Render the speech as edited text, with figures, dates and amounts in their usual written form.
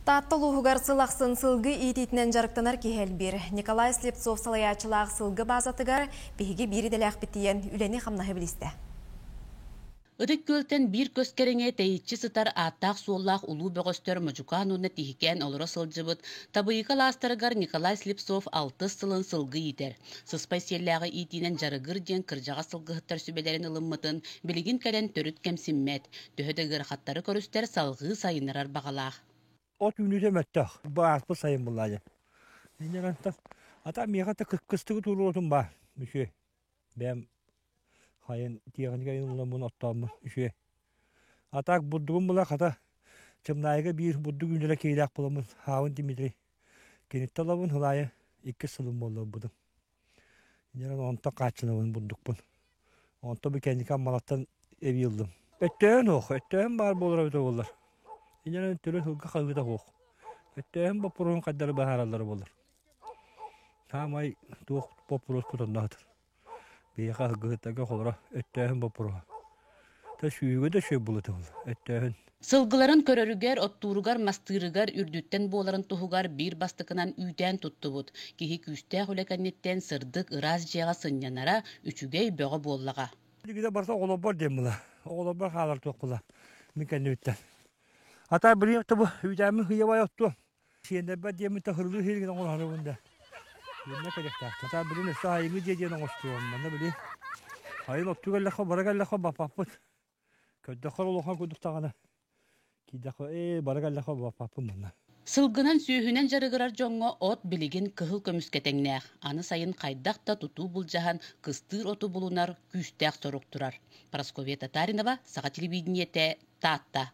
Таатта улууһугар сыл ахсын сылгы иитиитинэн дьарыктанар киһи элбиир. Николай Слепцов салайааччылаах сылгы баазатыгар биһиги биир идэлээхпит тиийэн үлэни-хамнаһы билистэ. Ытык Күөлтэн биир көс кэриҥэ тэйиччи сытар ааттаах-суоллаах улуу бөҕөстөр Модьукаан уонна Тиһикээн олоро сылдьыбыт Табыйыка алаастарыгар Николай Слепцов алтыс сылын сылгы иитэр. Сыспай сиэллээҕи иитиинэн дьарыгыр диэн кырдьаҕас сылгыһыттар сүбэлэрин ылыммытын билигин кэлэн төрүт кэмсиммэт. Төһө да ыарахаттары көрүстэр салҕыы сайыннарар баҕалаах. От үүнүүтэ мөлтөх. Бааспыт сайын буллаадьа. Инньэ ата миэхэ да кыстыгы туруорутум баар. Үчүгэй. Бэйэм хайын тиэхиньикэ ылламмын оттооммун үчүгэй. А так бурдугум була хата Чымнаайыга биир бурдук үүнэрэ киһилээх буоламмын Хаабын Дмитрий киниттэн ылабын ылаайы иккис сылым буолла ылбытым. Инньэ онтон хааччынабын бурдукпун. Онтон бу кэнники Аммалаттан эбии ыллым. Өттөөн суох, өттөөн баар буолара эбитэ буоллар. Инньэ төрүт сылга хаһыыта суох. Өттөөн боппуруоһун хайдары быһаараллара буоллар. Саамай туох боппуруоспут онно сытар. Биһиэхэ аһыгыһыттарга холоро өттөөһүн боппуруоһа. Та сүүгэ да үчүгэй буолуо этэ буолла өттөөһүн. Сылгыларын көрөрүгэр, оттууругар, мастыырыгар үрдүттэн буоларын туһугар биир бастакынан үүтээн туттубут. Киһи күүстээх үлэ кэнниттэн сырдык, ыраас дьиэҕэ сынньанара үчүгэй бөҕө буоллаҕа. Билигин барыта оҕолорбор диэн була. Оҕолорбор хаалар туох була. Мин кэннибиттэн. Ата билигин бу үүтээммин хыйабай оттуом. Сиэннэрбэр диэммин таһырылыы иһиргин оҥоһорубун да. Билиннэ кэлиэхтээх. Хата билин өссө айыҥы дьиэ диэн оҥостуом. Манна били айын оттуу кэллэххэ, бара кэллэххэ баппаппыт. Көрдөххө улахан курдук даҕаны. Киирдэххэ ээ бара кэллэххэ баппаппын манна. Сылгынан сүөһүнэн дьарыгырар дьоҥҥо от билигин кыһыл көмүскэ тэҥнээх. Аны сайын хайдах да тутуу былдьаһан кыстыыр оту булунар күүстээх сорук турар. Прасковья Татаринова, Саха телевидениетэ, Таатта.